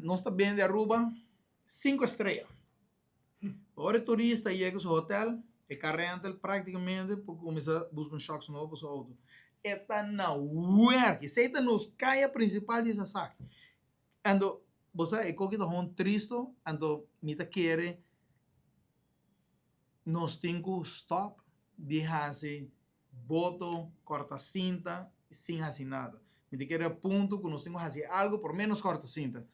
Nos ta bende Aruba cinco estrella. Ora e turista yega su hotel, e car rental practicamente por cuminsa busca un shocks nobo pa su auto. E ta na werk. Esey ta nos caya principal di Sasaki. Anto, bo sa e koki ta hon tristo, anto mi ta kere nos tin cu stop di haci boto, corta cinta sin haci nada. Mi ta kere a punto cu nos tin cu haci algo por menos corta cinta.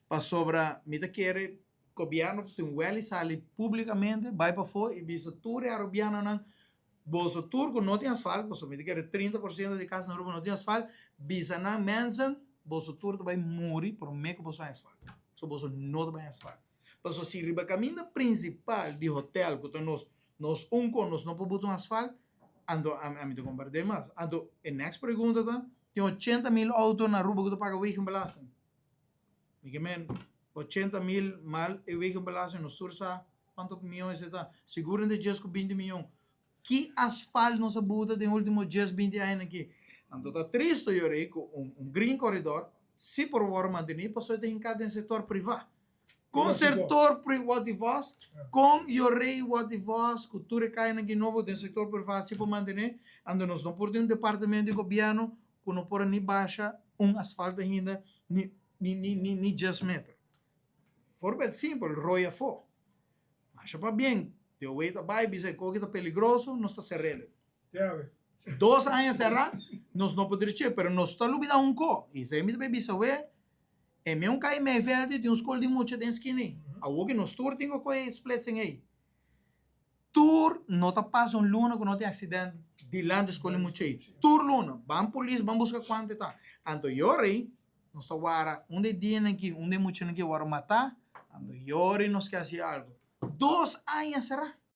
Pasobra mi ta kere gobierno tin wel y sali publicamente bay pafo y bisa tur e Arubianonan, boso tur cu no tin asfalt, pasobra mi ta kere 30% di cas na Aruba no tin asfalt, bisa nan mensen, boso tur ta bay muri prome cu boso haña asfalt. So boso no ta bay haña asfalt. Pasobra si riba caminda principal di hotel cu ta nos Nos un con nos no por buta un asfalt, anto ami ta comprende mas. Anto e next pregunta ta, tin 80.000 auto na Aruba cu ta paga wegenbelasting. Mi ke men, 80.000 mal e wegenbelasting, nos tur sa cuanto miyon esey ta. Sigur entre 10 cu 20 miyon. Ki asfalt nos a buta den ultimo 10, 20 añanan aki? Anto ta tristo yori cu un green corridor si por worde manteni pasobra e ta hinca den sector priva. Kon sector pri wat di vos, kon yorey wat di vos ku tur e kayanan ki nobo den sector privá si por mantené, anto nos no por tin un departamento di gobièrnu ku no por a ni basha un asfalto ainda ni ni ni ni ni dies meter. Voorbeeld simpel, Rooi afó. Masha pabien, de owei ta bai bisa e koki ta peligroso, nos ta ser'el. 2 aña será, nos no por dreché, pero nos ta lubidá un ko. I esei mi ta bay bisa we, e meun kai Meivelde tin un skol di mucha den skina ei. Awor ki nos tur tin ku kohe e splitsing ei. Tur no ta pasa un luna ku no tin aksident dilanti skol di mucha ei. Tur luna. Ban polis, ban buska kuantu e ta. Anto yora ei, nos ta wara un di e dianan aki, un di e muchanan aki a wòrdu matá, anto yora ei nos ke hasi algu. 2 aña será.